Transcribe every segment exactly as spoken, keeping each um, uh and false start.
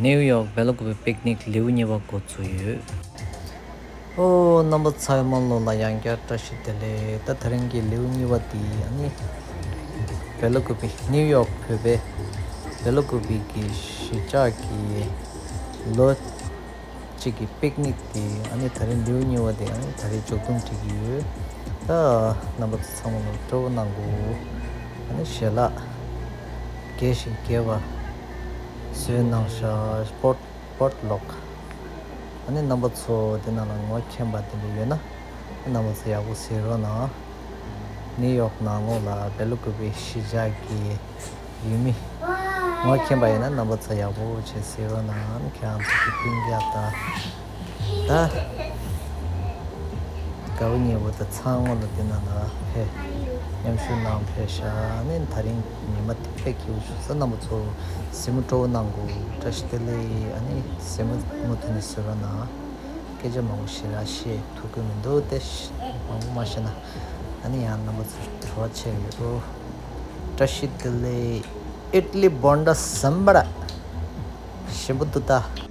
ནེའུ་ཡོག་སྦེལ་ཀོབ་པི་པིག་ནིག་ལེའུ་གཉིས་པ་འགོ་ཚུགས་ཡོད། ཨོ་རྣམ་པ་ཚོ་ཚང་མ་ལོ་ལ་ཡང་བསྐྱར་བཀྲ་ཤིས་བདེ་ལེགས། ད་དེ་རིང་གི་ལེའུ་གཉིས་པ་དེ་ཨ་ནི་སྦེལ་ཀོབ་པི་ནེའུ་ཡོག་བོད་པའི་སྦེལ་ཀོབ་པི་གི་གཞིས་ཆགས་ཀྱི་ལོ་གཅིག་གི་པིག་ནིག་དེ་ཨ་ནི་དེ་རིང་ལེའུ་གཉིས་པ་དེ་ཨ་ནི་དེ་རིང་མཇུག་བསྡོམས་བྱེད་ཀྱི་ཡོད། ད་རྣམ་པ་ཚོ་ཚང་མ་ལོ་སྤྲོ་བོ་གནང་དགོས། ཨ་ནི་ཞལ་ལག་རྒྱས་ཤིང་རྒྱས་པ་བཟོས་གནང་ཤག་པོཊ་པོཊ་ལོག་ཨ་ནི་རྣམ་པ་ཚོ་དེ་ནང་ལ་ངོ་མཁྱེན་པ་དེ་འདྲ་ཡོད་ན་རྣམ་པ་ཚོ་ཡག་པོ་གཟིགས་རོགས་གནང་། ནིའུ་ཡོག་ནང་ལོགས་ལ་སྦེལ་ཀོབ་པི་གཞིས་ཆགས་ཀྱི་ཡུལ་མི་ངོ་མཁྱེན་པ་ཡོད་ན་རྣམ་པ་ཚོ་ཡག་པོ་བྱས་གཟིགས་རོགས་གནང་། ཁྱེད་རང་ཚོ་གི་སྤུན་ཀྱག་དང་ད་དགའ་བོ་ཉེ་བོ་དང་ཚང་མ་ལ་དེ་ནང་ལ་ཕེབས་མཉམ་ཞུགས་གནང་ཕེབས་ཤག་ཨ་ནི་དེ་རིང་ཉི་མ་དེ་དཔེ་སྐྱིད་པོ་བྱུང་སོང་། རྣམ་པ་ཚོ་གཟིགས་མོ་སྤྲོ་བོ་གནང་དགོས། བཀྲ་ཤིས་བདེ་ལེགས། ཨ་ནི་གཟིགས་མོ་མུ་མཐུད་ནས་གཟིགས་རོགས་གནང་། སྐད་ཆ་མང་པོ་ཞེ་དྲག་བཤད་ཐུབ་ཀྱི་མི་འདུག་སྟེ། མང་པོ་མ་བཤད་ན་ཨ་ནི་ཡང་རྣམ་པ་ཚོར་བྲོ་བ་ཆེ་ཡོད་རོ། བཀྲ་ཤིས་བདེ་ལེགས། ཨིཌ་ལི་བྷོན་ཌ་སམ་བྷ་ར། ཞིམ་པོ་འདུག་ད།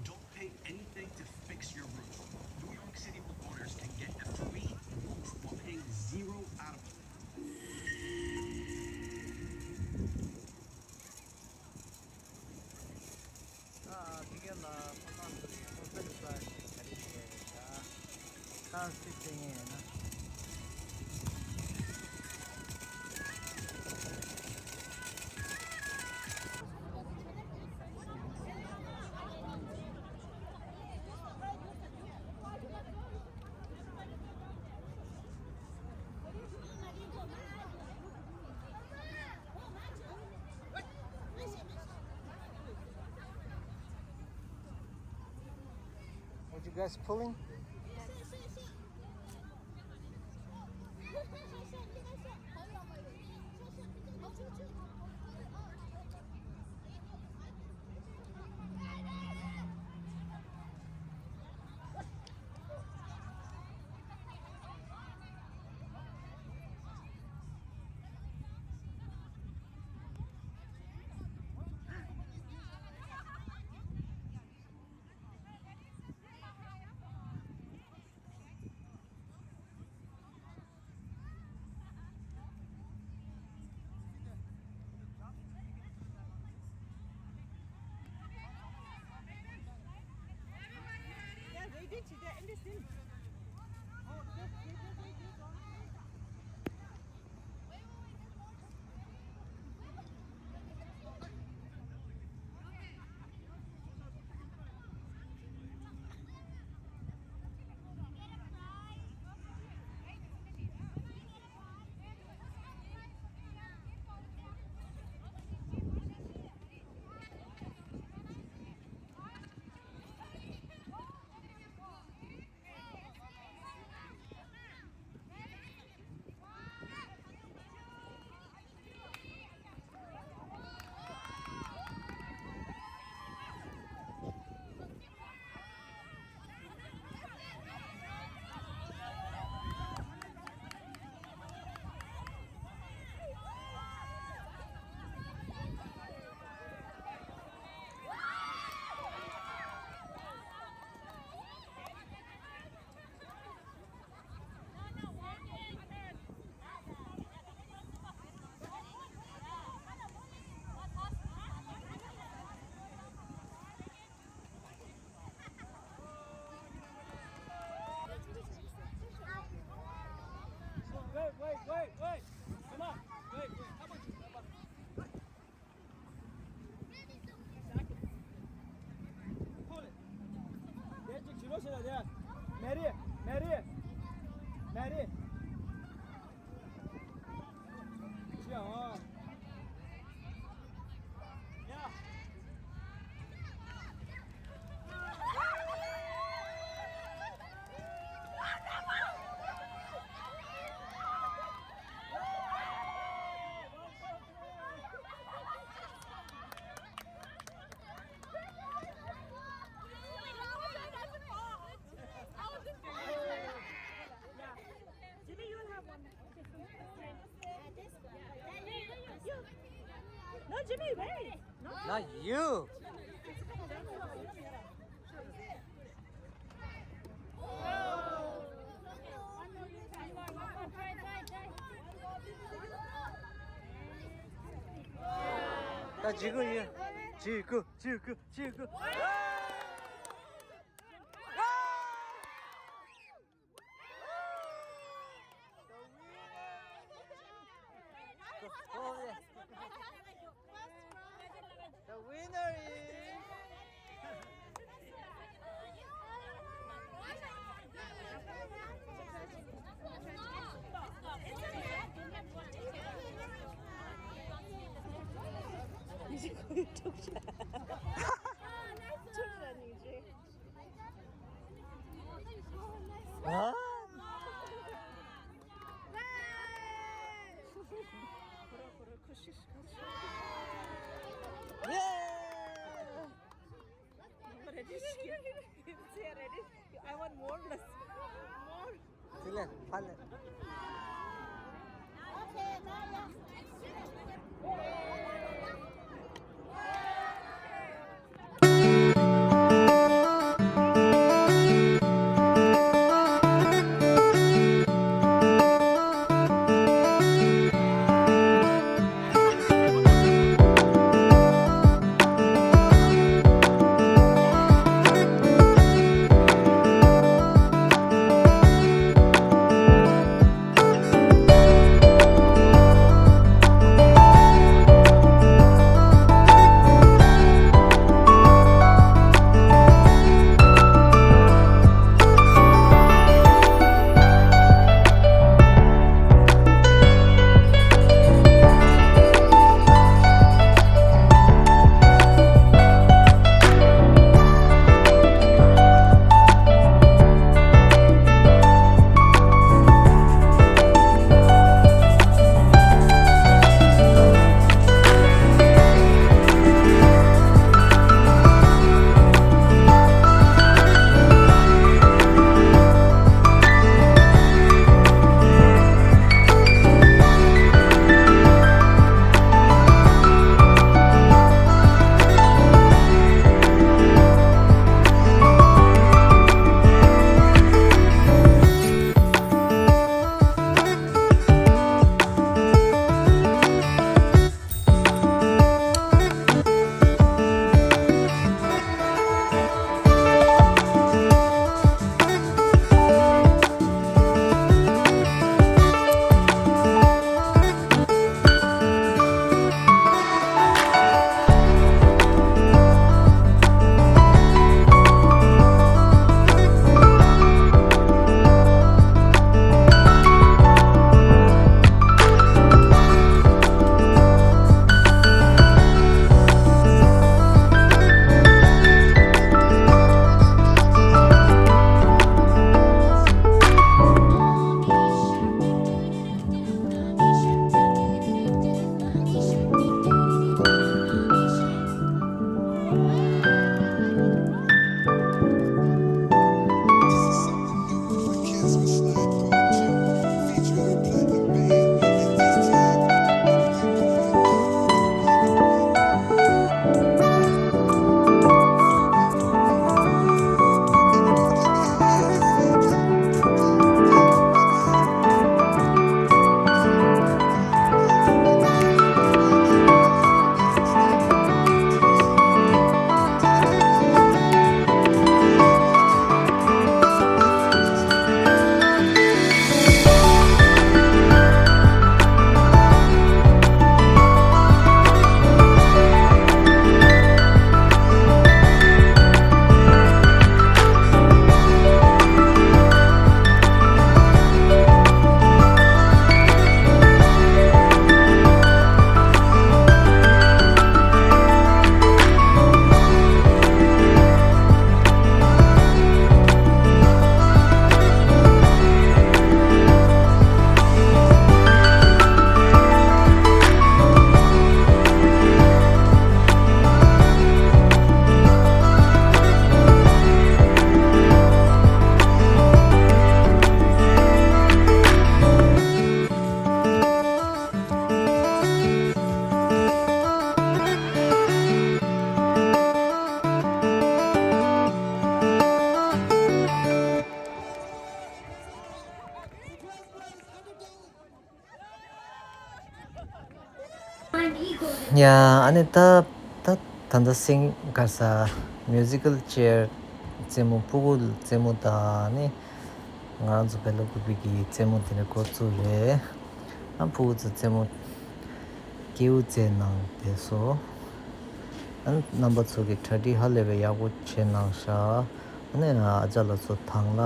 Don't pay anything to fix your roof. New York City homeowners can get a free roof while paying zero out of ཨ། ཕ་གི་ལ་ཁོ་ཚང་གི་ཁོ་ཚང་གི་ས་ཞིག་ག་རེ་བྱས་ཡོད་ཤག་ཁ་སི་ཏེ་ངེ་ཡོད་ན། What you guys pulling? Mary, Mary, Mary. Jimmy, you have one. No, Jimmy, wait. No. Not you. ད་བྱེད་དགོས་ཡིན། བྱེད་དགོས། བྱེད་དགོས། བྱེད་དགོས། The winner is ཨ། Ready? I want more, less. More. དེ་ལས་ཕར་ལས། ཡ། ཨ་ནི་ད་ད་ད་ལྟ་སིང་ག་ས་མིའུ་ཟི་ཀལ་ཅེར་རྩེད་མོ། ཕྲུ་གུ་རྩེད་མོ། ད་ནི་ང་རང་ཚོ་བེ་ལ་ཀུ་པི་གི་རྩེད་མོ་དེ་འདྲ་འགོ་བཙུགས་རེད། ཨ། ཕྲུ་གུ་ཚོ་རྩེད་མོ་སྐྱིད་པོ་རྩེད་གནང་བསྡད་སོང་། ཨ། རྣམ་པ་ཚོ་གི་གྲ་སྒྲིག་ཧ་ལས་པའི་ཡག་པོ་བྱས་གནང་ཤག་ཨ་ནི་ཨ་ཅག་ལགས་ཚོ་དང་ལ།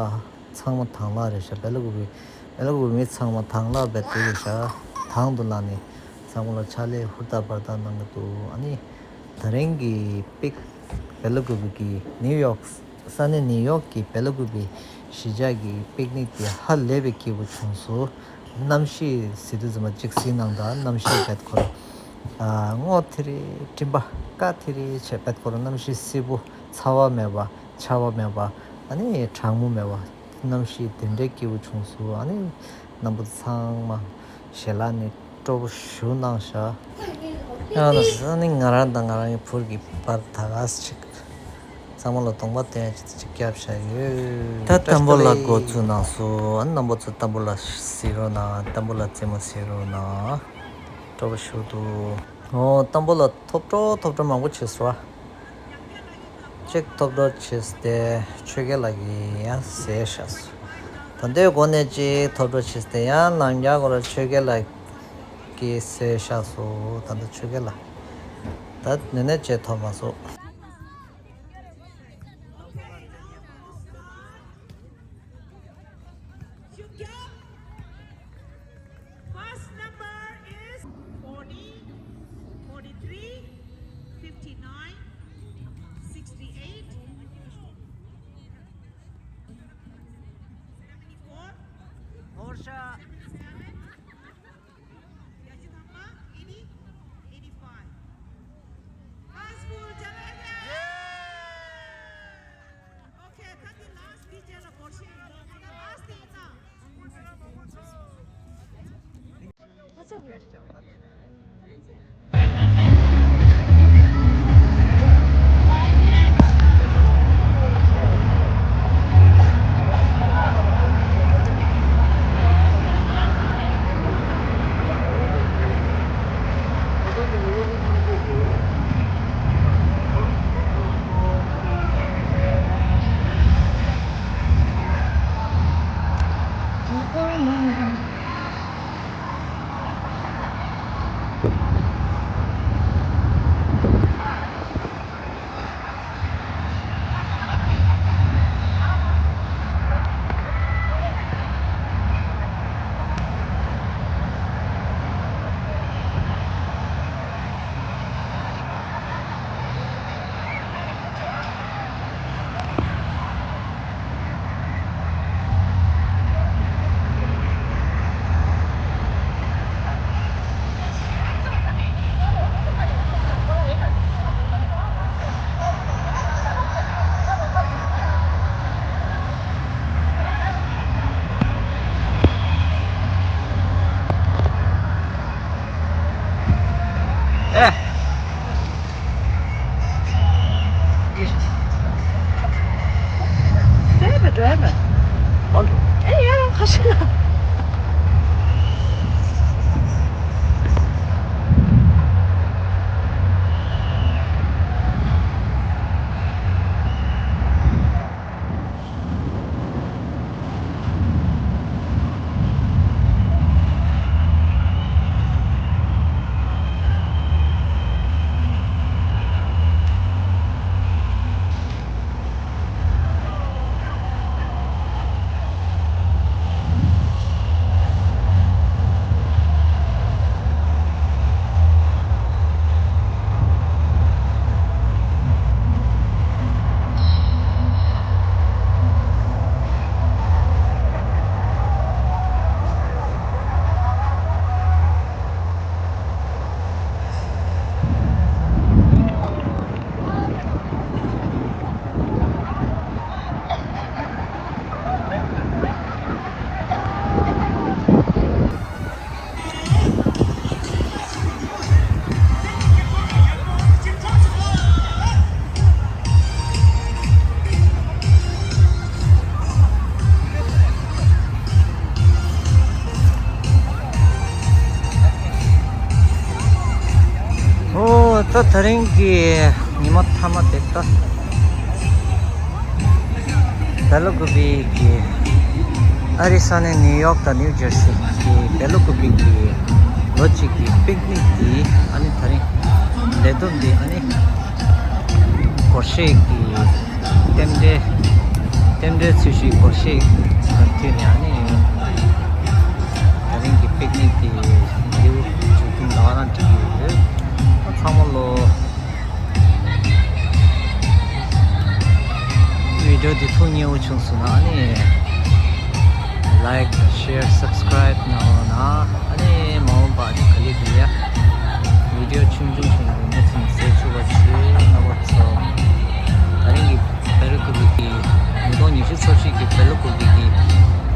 ཚང་མ་དང་ལ་རེད་ཤག་བེ་ལ་ཀུ་པི། བེ་ལ་ཀུ་པི་མི་ཚང་མ་དང་ལ་བེད་དེ་རེད་ཤག་དང་དུ་ལ་ནི་ཚང་མ་ལ་ཕྱག་ལས་ཧུར་ཐག་འབར་ཐག་གནང་གི་འདུག་ཨ་ནི་ད་རིང་གི་པིག་བེ་ལ་ཀུ་པི་གི་ནིའུ་ཡོག་ས་གནས་ནིའུ་ཡོག་གི་བེ་ལ་ཀུ་པི་གཞིས་ཆགས་ཀྱི་པིག་ནིག་དེ་ཧ་ལས་པའི་སྐྱིད་པོ་བྱུང་སོང་། གནམ་གཤིས་ཟེར་དུས་ཙམ་པ་གཅིག་གཟིགས་གནང་དང་། གནམ་གཤིས་བེད་ཁོ་ར། ཨ། སྔོ་ཐིག་རེ་སྤྲིན་པ་དཀར་ཐིག་རེ་བྱས་བེད་ཁོ་ར། གནམ་གཤིས་བསིལ་པོ། ཚ་བ་མེད་པ། ཆར་པ་མེད་པ། ཨ་ནི་གྲང་མོ་མེད་པ། གནམ་གཤིས་དེ་འདྲའི་སྐྱིད་པོ་བྱུང་སོང་། ཨ་ནི་རྣམ་པ་ཚང་མ་ཞལ་ལག་ནི་སྤྲོ་པོ་ཞེ་པོ་གནང་ཤག་ཡང་ན་ས་ནི་ང་རང་དང་ང་རང་གི་བུ་གི་བར་ད་ག་ས་ཅིག་ཚང་མ་ལ་གདོང་པ་སྟོན་ཡ་ཅིག་ཅིག་བརྒྱབ་བཞག་ཡོད། ད་ཏམ་བུ་ལ་འགོ་བཙུགས་གནང་སོང་། ཨ་ནི་རྣམ་པ་ཚོ་ཏམ་བུ་ལ་གཟིགས་རོགས་གནང་། ཏམ་བུ་ལ་རྩེད་མོ་གཟིགས་རོགས་གནང་། སྤྲོ་པོ་ཞེ་པོ་འདུག་ཨོ། ཏམ་བུ་ལ་ཐོབ་འགྲོ་ཐོབ་འགྲོ་མང་པོ་བྱས་སོང་། གཅིག་ཐོབ་འགྲོ་བྱས་ཏེ་ཆོས་རྒྱལ་ལགས་ཀྱིས་ཡང་ཟས་བཞག་སོང་། ད་ལྟའི་སྒོ་ནས་གཅིག་ཐོབ་འགྲོ་བྱས་ཏེ་ཡང་ལམ་རྒྱག་གོ་ར་ཆོས་རྒྱལ་ལགས་ཀྱིས་ཟས་བཞག་སོང་། ད་ལྟ་ཆོས་རྒྱལ་ལགས་ད་ནི་ནས་གཅིག་ཐོབ་མ་སོང་། First number is forty, forty-three, fifty-nine, sixty-eight, seventy-four, seventy-seven, eighty, eighty-five. First full generation. Okay, ད་འདི་ལ་སི་ཊེ་ཇི་ལ་སྐོར་ཞིག་ཡིན་ད་ལ་སི་ཊེ་ཇི་ལ། Driver, driver. Hey, yeah, ད་དེ་རིང་གི་ཉི་མ་མཐའ་མ་དེ་ད། བེ་ལ་ཀུ་པི་གི་ཨ་རི་ས་གནས་ནིའུ་ཡོག་དང་ནིའུ་ཇར་སི་གི་བེ་ལ་ཀུ་པི་གི་ལོ་གཅིག་གི་པིག་ནིག་དེ་ཨ་ནི་དེ་རིང་ལས་བསྡོམས་དེ་ཨ་ནི་སྒོར་གཞས་ཀྱི་རྟེན་འབྲེལ་རྟེན་འབྲེལ་ཚུལ་ཤིག་སྒོར་གཞས་དང་མཐུན་ནས་ཨ་ནི་དེ་རིང་གི་པིག་ནིག་དེ་ལེའུ་མཇུག་སྡོམ་ད་ག་རང་བསྒྲིགས་ཡོད། ཚང་མ་ལོ། བི་ཌིའོ་འདི་ཐུགས་མཉེས་པོ་བྱུང་སོང་ན་ཨ་ནི་ལའིཀ་དང་ཤེར་སབ་སི་ཀ་རའིབ་གནང་རོགས་གནང་། ཨ་ནི་མ་འོངས་པ་ཨ་ནི་ག་ལེ་ག་ལེ་ཡ་བི་ཌིའོ་ཆུང་ཆུང་ཆུང་ཆུང་མུ་མཐུད་ནས་བཟོ་ཐུབ་པ་བྱེད་རྣམ་པ་ཚོ། ད་རིང་གི་བེ་ལ་ཀུ་པི་གི་ཉིས་སྟོང་ཉི་ཤུ་རྩ་གཅིག་གི་བེ་ལ་ཀུ་པི་གི་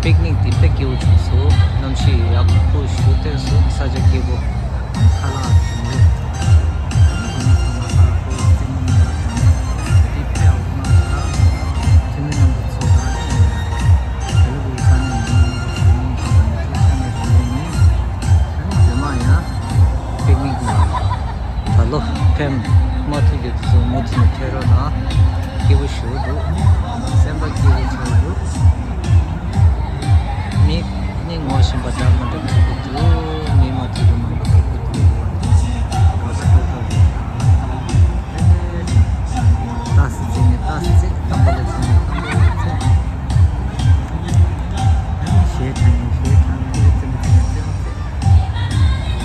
པིག་ནིག་འདི་དཔེ་སྐྱིད་པོ་བྱུང་སོང་། གནམ་གཤིས་ཡག་པོ་ཞེ་པོ་བསྟན་སོང་། ས་ཆ་སྐྱིད་པོ། ཁ་ལག་བྱུང་ཡོད། ད་ལོ་ཕེབས་མ་ཐུབ་རྒྱུ་དེ་ཚོ་མུ་མཐུད་ནས་ཕེབས་རོགས་གནང་། སྐྱིད་པོ་ཞེ་པོ་འདུག་སེམས་པ་སྐྱིད་པོ་ཚོར་འདུག་མི་ནི་ངོ་ཤེས་པ་འདྲ་མི་འདྲ་ཐུག་གི་འདུག་མི་མ་ཐུག་གི་མང་པོ་ཐུག་གི་འདུག་ཏ་སི་ཙི་ནི་ཏ་སི་ཙི། ཏམ་པ་ལ་ཙི་ནི་ཏམ་པ་ལ་ཙི། གཞས་འཁྲབ་ནི་གཞས་འཁྲབ། ཁེ་ལེ་ཙི་ནི་ཙི་ནི་ཙི་ནི་ཙི།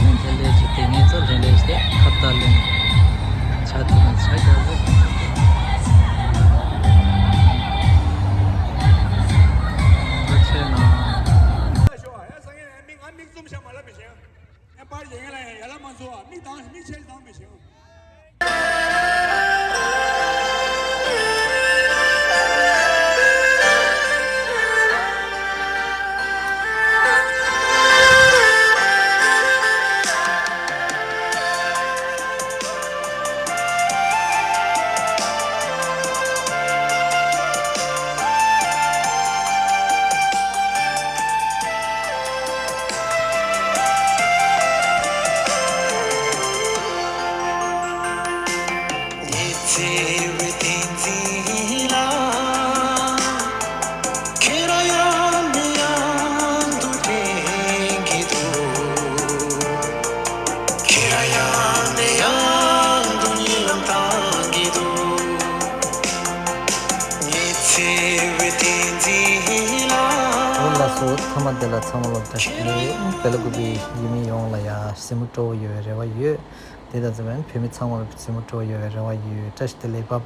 ལྷན་ལྷན་ལས་ཀྱི་དེ་ངེད་ཚོ་ལྷན་ལས་ཏེ་ཁ་བཏགས་ལེན། ཆ་ཐུབ་ན་ཆ་རྒྱག་གོ། ཐུགས་རྗེ་གནང་། ང་མིག་བཙུམ་བཞག་མ་ལབ་པའི་ཞིང་། ཨེ་པར་ཡེ་ངེ་ལ་ཡ་ལ་མ་འཛུལ་བ། མིག་གདངས་མིག་ཆེ་གདངས་པའི་ཞིང་། ཉི་ཚེ་བའི་བསྟན་འཛིན་ལགས། ཁྱེད་རང་ཡང་ནས་ཡང་དུ་དྲན་གྱི་འདུག་ཁྱེད་རང་ཡང་ནས་ཡང་དུ་གཉིད་ལམ་བཏང་གི་འདུག་ཉི་ཚེ་བའི་བསྟན་འཛིན་ལགས། འོ་ལགས་སོ། མཐའ་མ་དེ་ལ་ཚང་མ་ལ་བཀྲ་ཤིས་བདེ་ལེགས། བེ་ལ་ཀུ་པི་ཡུལ་མི་ཡོངས་ལ་ཡ་གཟིགས་མོ་སྤྲོ་བོ་ཡོད་པའི་རེ་བ་ཡོད། དེ་དང་འཛམ་བུ་གླིང་བོད་མི་ཚང་མ་ལ་གཟིགས་མོ་སྤྲོ་བོ་ཡོད་པའི་རེ་བ་ཡོད། བཀྲ་ཤིས་བདེ་ལེགས། པ་པ།